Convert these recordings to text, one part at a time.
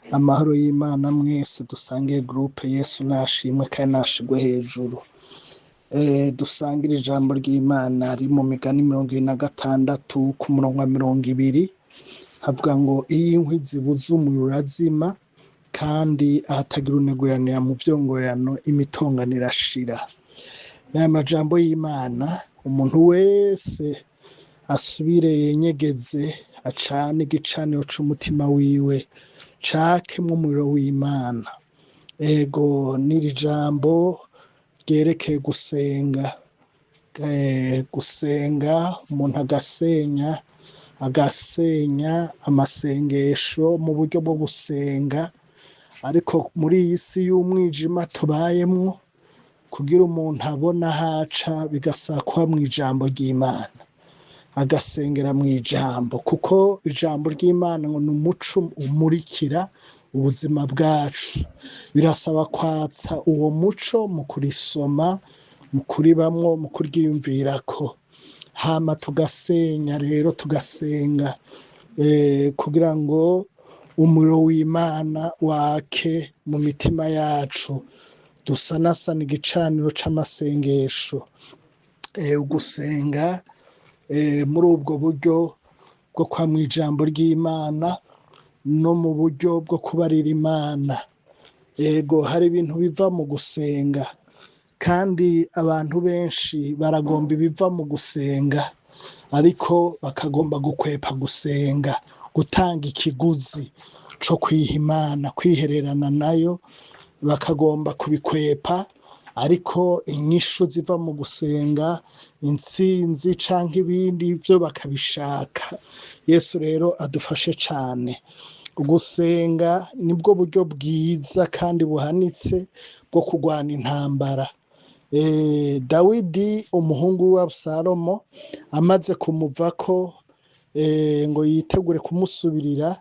Amahoro y'Imana mwese dusangiye groupe. Yesu nashimwe kandi nashigwe hejuru. Dusangire ijambo ry'Imana riri mu Migani 26 ku murongo wa 20, havuga ngo: "Iyo inkwi zibuze umuriro urazima, kandi ahatagira uneguranira mu vyongorerano imitongano irashira." N'aya majambo y'Imana, umuntu wese asubire yenyegeze, acane igicaniro c'umutima wiwe cakemwo umuriro w'Imana. Ego, n'iri jambo ryerekeye gusenga, gusenga umuntu agasenya, agasenya amasengesho mu buryo bwo gusenga. Ariko muri iyi si y'umwijima tubayemwo, kugira umuntu abone ahaca bigasaba kuba mw'ijambo ry'Imana, agasengera mw'ijambo, kuko ijambo ry'Imana ngo ni umuco umurikira ubuzima bwacu. Birasaba kwatsa uwo muco mu kurisoma, mu kuribamwo, mu kuryiyumvirako, hama tugasenya rero, tugasenga kugira ngo umuriro w'Imana wake mu mitima yacu, dusanasana igicaniro c'amasengesho. Ugusenga muri ubwo buryo bwo kwa mw'ijambo ry'Imana no mu buryo bwo kubarira Imana. Ego, hari ibintu biva mu gusenga, kandi abantu benshi baragomba ibiva mu gusenga, ariko bakagomba gukwepa gusenga, gutanga ikiguzi co kwiha Imana, kwihererana nayo, bakagomba kubikwepa. Ariko inyishu ziva mu gusenga, intsinzi canke ibindi vyo bakabishaka. Yesu rero adufashe cane. Gusenga nibwo buryo bwiza kandi buhanitse bwo kurwana intambara. Dawidi, umuhungu wa Abusalomo amaze kumuvako ngo yitegure kumusubirira,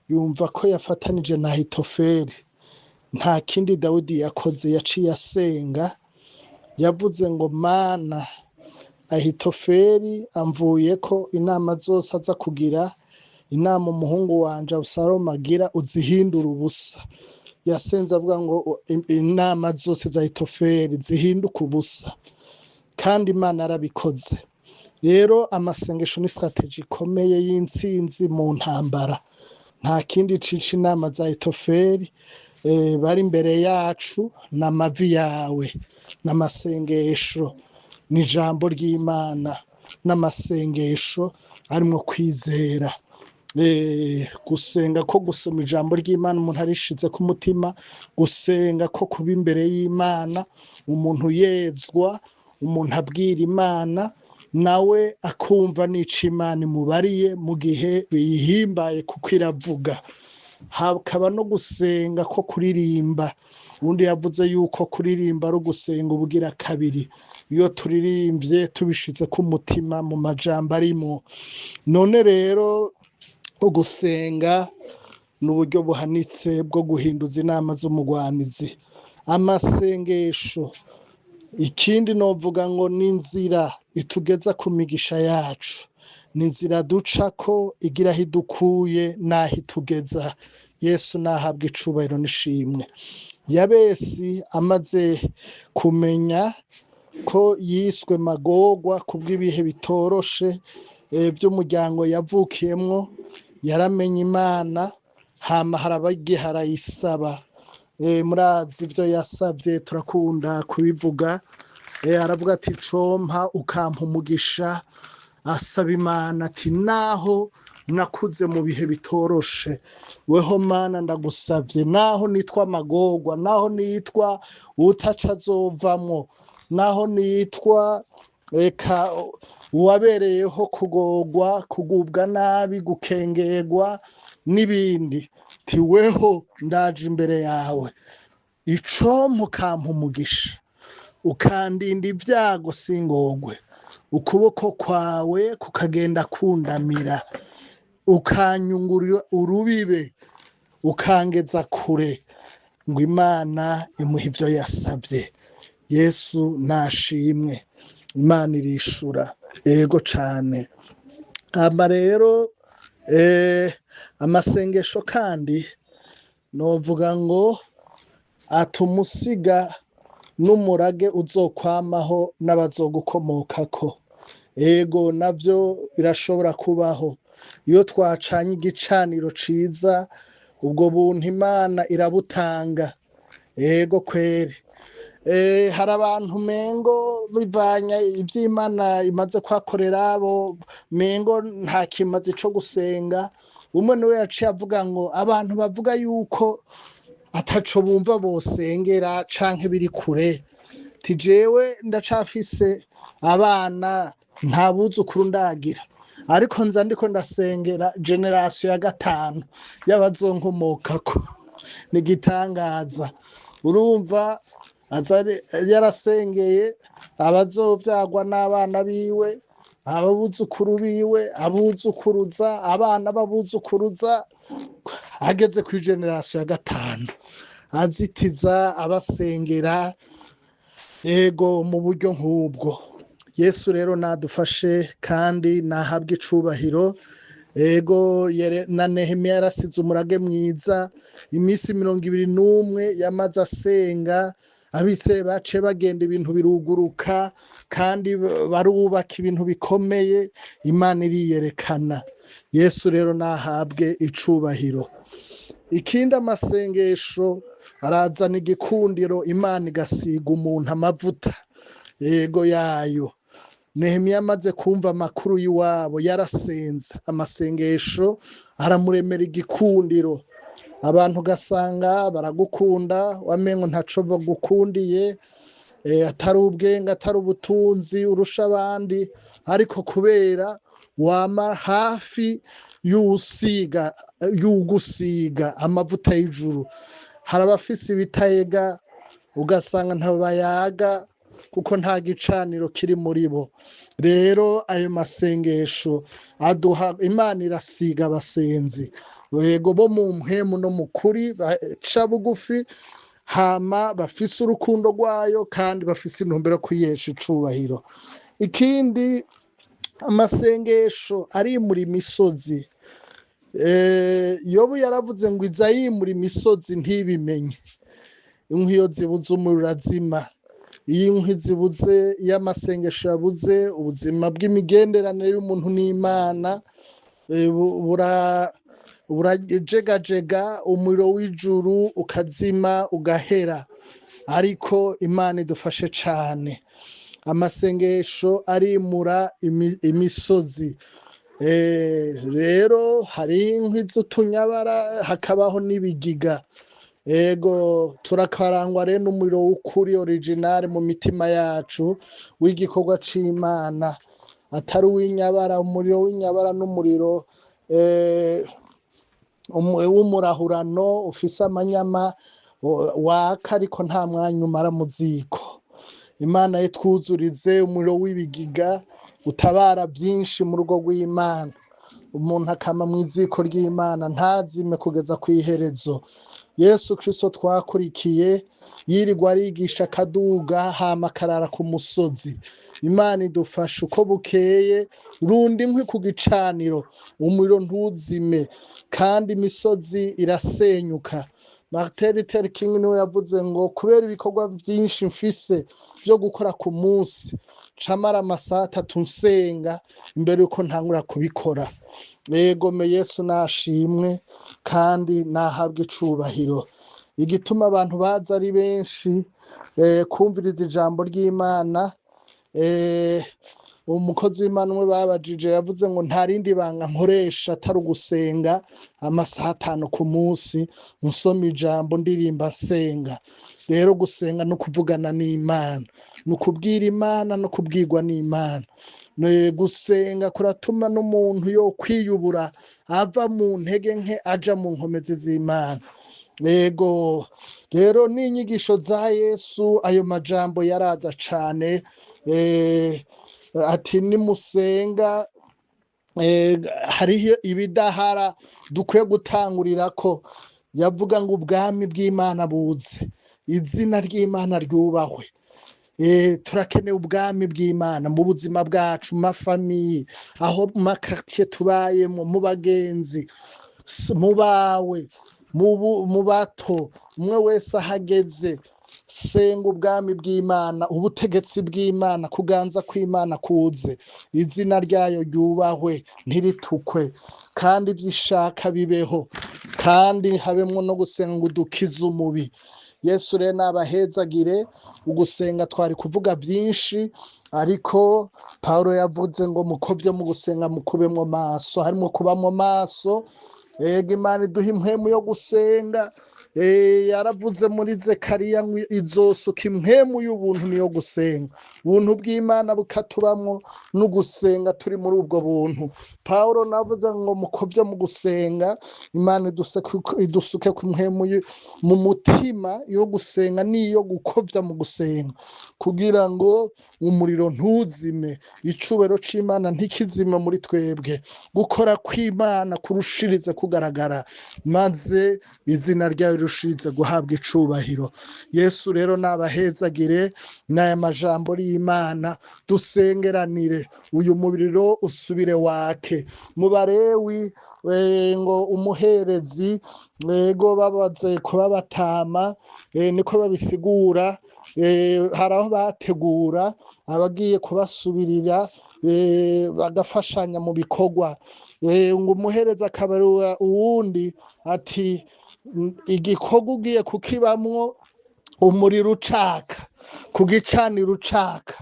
yumva ko yafatanije na Ahitofeli. Nta kindi Dawidi yakoze, yaciye asenga. Yavuze ngo: "Mana, Ahitofeli amvuyeko, inama zose aza kugira, inama umuhungu wanje Abusalomo agira, uzihindure ubusa." Yasenze avuga ngo inama zose za Ahitofeli zihinduke ubusa, kandi Imana yarabikoze. Rero amasengesho ni stratégie ikomeye y'intsinzi mu ntambara. Nta kindi cica inama za Ahitofeli bari imbere yacu n'amavi yawe n'amasengesho, n'ijambo ry'Imana n'amasengesho arimwo kwizera. Gusenga ko gusoma ijambo ry'Imana umuntu arishize ku mutima, gusenga ko kuba imbere y'Imana umuntu yezwa, umuntu abwira Imana, nawe akumva n'ico Imana imubariye mu gihe biyihimbaye, kuko iravuga. Hakaba no gusenga ko kuririmba. Ubundi yavuze yuko kuririmba ari ugusenga ubugira kabiri, iyo turirimbye tubishize ku mutima mu majambo arimo. None rero ugusenga ni uburyo buhanitse bwo guhinduza inama z'umugwanizi, amasengesho. Ikindi novuga ngo ni inzira itugeza ku migisha yacu, ni inzira ducako igira aho idukuye n'aho itugeza. Yesu nahabwa icubahiro n'ishimwe. Yabesi amaze kumenya ko yiswe magorwa kubw'ibihe bitoroshe vy'umuryango yavukiyemwo, yaramenye Imana, hama haraba igihe arayisaba. Murazi ivyo yasavye, turakunda kubivuga. Aravuga ati: "Compa ukampa umugisha." Asaba Imana ati: "Naho nakuze mu bihe bitoroshe, weho Mana ndagusavye, naho nitwa magorwa, naho nitwa utaca azovamwo, naho nitwa eka uwabereyeho kugorwa, kugubwa nabi, gukengerwa n'ibindi, tiweho ndaje imbere yawe, icompa ukampa umugisha, ukandinda ibyago singorwe, ukuboko kwawe kukagenda kundamira, ukanyungurira urubibe, ukangeza kure." Ngo Imana imuha ivyo yasavye. Yesu nashimwe, Imana irishura, ego cane. Hama rero amasengesho kandi Novuga ngo atumusiga n'umurage uzokwamaho n'abazogukomokako. Ego, navyo birashobora kubaho iyo twacanye igicaniro ciza. Ubwo buntu Imana irabutanga. Ego kweri. Hari abantu mengo bivanya ivy'Imana imaze kuhakorera, abo mengo nta kimazi co gusenga. Umwe niwe yaciye avuga ngo abantu bavuga yuko ataco bumva bosengera canke biri kure, ti jewe ndacafise abana, nta buzukuru ndagira, ariko nza ndiko ndasengera génération ya gatanu y'abazonkomokako. Ni igitangaza. Urumva aza yarasengeye abazovyagwa n'abana biwe, abuzukuru biwe, abuzukuruza, abana b'abuzukuruza, ageze kuri génération ya gatanu azitiza abasengera. Ego, mu buryo nk'ubwo Yesu rero nadufashe kandi nahabwe icubahiro. Ego, na Nehemiya yarasize umurage mwiza. Iminsi 21 yamaze asenga, abise bace bagenda, ibintu biruguruka kandi barubaka ibintu bikomeye, Imana iriyerekana. Yesu rero nahabwe icubahiro. Ikindi, amasengesho arazana igikundiro, Imana igasiga umuntu amavuta, yego, yayo. Nehemiya amaze kumva amakuru y'iwabo yarasenze, amasengesho aramuremera igikundiro. Abantu ugasanga baragukunda wamengo ntaco bagukundiye, atari ubwenge, atari ubutunzi urusha abandi, ariko kubera wama hafi y'uwusiga, y'ugusiga amavuta y'ijuru. Hari abafise ibitayega, ugasanga ntabayaga kuko nta gicaniro kiri muri bo. Rero ayo masengesho aduha, Imana irasiga abasenzi, yego, bo mu mpwemu no mu kuri, baca bugufi, hama bafise urukundo rwayo kandi bafise intumbero yo kwihesha icubahiro. Ikindi, amasengesho arimura imisozi. Yobu yaravuze ngo iza yimura imisozi ntibimenye. Inkwi iyo zibuze umuriro urazima. Iyo inkwi zibuze, iyo amasengesho yabuze, ubuzima bw'imigenderanire y'umuntu n'Imana burajegajega, umuriro w'ijuru ukazima, ugahera. Ariko Imana idufashe cane. Amasengesho arimura imisozi. Rero hari inkwi z'utunyabara, hakabaho n'ibigiga. Ego, turakarangwa rero n'umuriro w'ukuri original mu mitima yacu w'igikorwa c'Imana, atari uw'inyabara. Umuriro w'inyabara n'umuriro w'umurahurano ufise amanyama waka, ariko nta mwanya umara mu ziko. Imana ye twuzurize umuriro w'ibigiga utabara byinshi mu rugo rw'Imana, umuntu akama mu iziko ry'Imana ntazime kugeza ku iherezo. Yesu Kristo twakurikiye yirirwa arigisha, akaduga, hama akarara ku musozi. Imana idufasha uko bukeye. Runda inkwi ku gicaniro, umuriro ntuzime, kandi imisozi irasenyuka. Martin Luther King niwe yavuze ngo kubera ibikorwa byinshi mfise byo gukora ku munsi, camara amasaha 3 nsenga imbere yuko ntangura kubikora. Yego me, Yesu nashimwe kandi nahabwe icubahiro. Igituma abantu baza ari benshi kumviriza ijambo ry'Imana, umukozi w'Imana umwe babajije yavuze ngo nta rindi banga nkoresha atari ugusenga amasaha 5 ku munsi, nsoma ijambo, ndirimba, nsenga. Rero gusenga no kuvugana n'Imana, ni ukubwira Imana no kubwirwa n'Imana. Gusenga kuratuma n'umuntu yo kwiyubura, ava mu ntege nke aja mu nkomezi z'Imana. Yego, rero n'inyigisho za Yesu, ayo majambo yaraza cane, ati nimusenga, hariho ibidahara dukwiye gutangurira ko yavuga ngo ubwami bw'Imana buze, izina ry'Imana ryubahwe. Turakeneye ubwami bw'Imana mu buzima bwacu, mu ma familles, aho mu ma quartiers tubayemo, mu bagenzi, mu bawe. Mu bato, umwe wese ahageze, senga ubwami bw'Imana, ubutegetsi bw'Imana, kuganza kw'Imana kuze, izina ryayo ryubahwe ntiritukwe, kandi ibyo ishaka bibeho, kandi habemwo no gusenga udukize umubi. Yesu rero nabahezagire. Ugusenga twari kuvuga byinshi, ariko Paulo yavuze ngo mukovye mu gusenga mukubemwo maso, harimo kubamwo maso. Ego, Imana iduha impwemu yo gusenga. Yaravuze muri Zekariya ngo izosuka impwemu y'ubuntu niyo gusenga, ubuntu bw'Imana bukatubamwo no gusenga turi muri ubwo buntu. Paulo navuze ngo mukovye mu gusenga, Imana idusuke ku mpwemu mu mutima yo gusenga n'iyo gukovya mu gusenga, kugira ngo umuriro ntuzime, icubahiro c'Imana ntikizime muri twebwe, gukora kw'Imana kurushirize kugaragara, maze izina ryayo rirushirize guhabwa icubahiro. Yesu rero nabahezagire n'aya majambo y'Imana. Dusengeranire uyu muriro usubire wake. Mu Barewi ngo umuherezi, ego, babaze kuba batama, niko babisigura. Hari aho bategura abagiye kubasubirira, bagafashanya mu bikorwa. Ngo umuherezi akabarura uwundi ati: "Igikorwa ugiye kukibamwo umuriro ucaka ku gicaniro ucaka,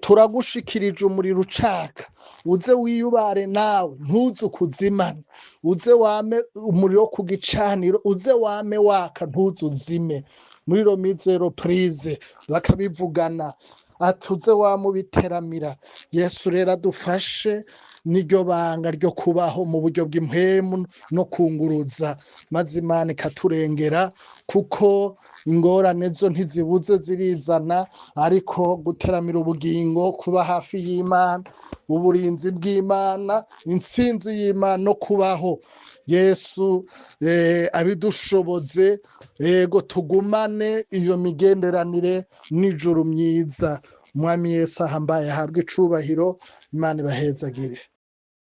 turagushikirije umuriro ucaka, uze wiyubare nawe ntuze ukuzimane, uze wame umuriro ku gicaniro, uze wame waka, ntuze uzime." Muri romizero purize bakabivugana ati: "Uze wamubiteramira." Yesu rero adufashe n'iryo banga ryo kubaho mu buryo bw'impwemu no kunguruza, maze Imana ikaturengera, kuko ingorane zo ntizibuze zirizana, ariko guteramira ubugingo, kuba hafi y'Imana, uburinzi bw'Imana, intsinzi y'Imana no kubaho, Yesu abidushoboze. Yego, tugumane iyo migenderanire n'ijuru myiza. Umwami Yesu ahambaye ahabwe icubahiro. Imana ibahezagire.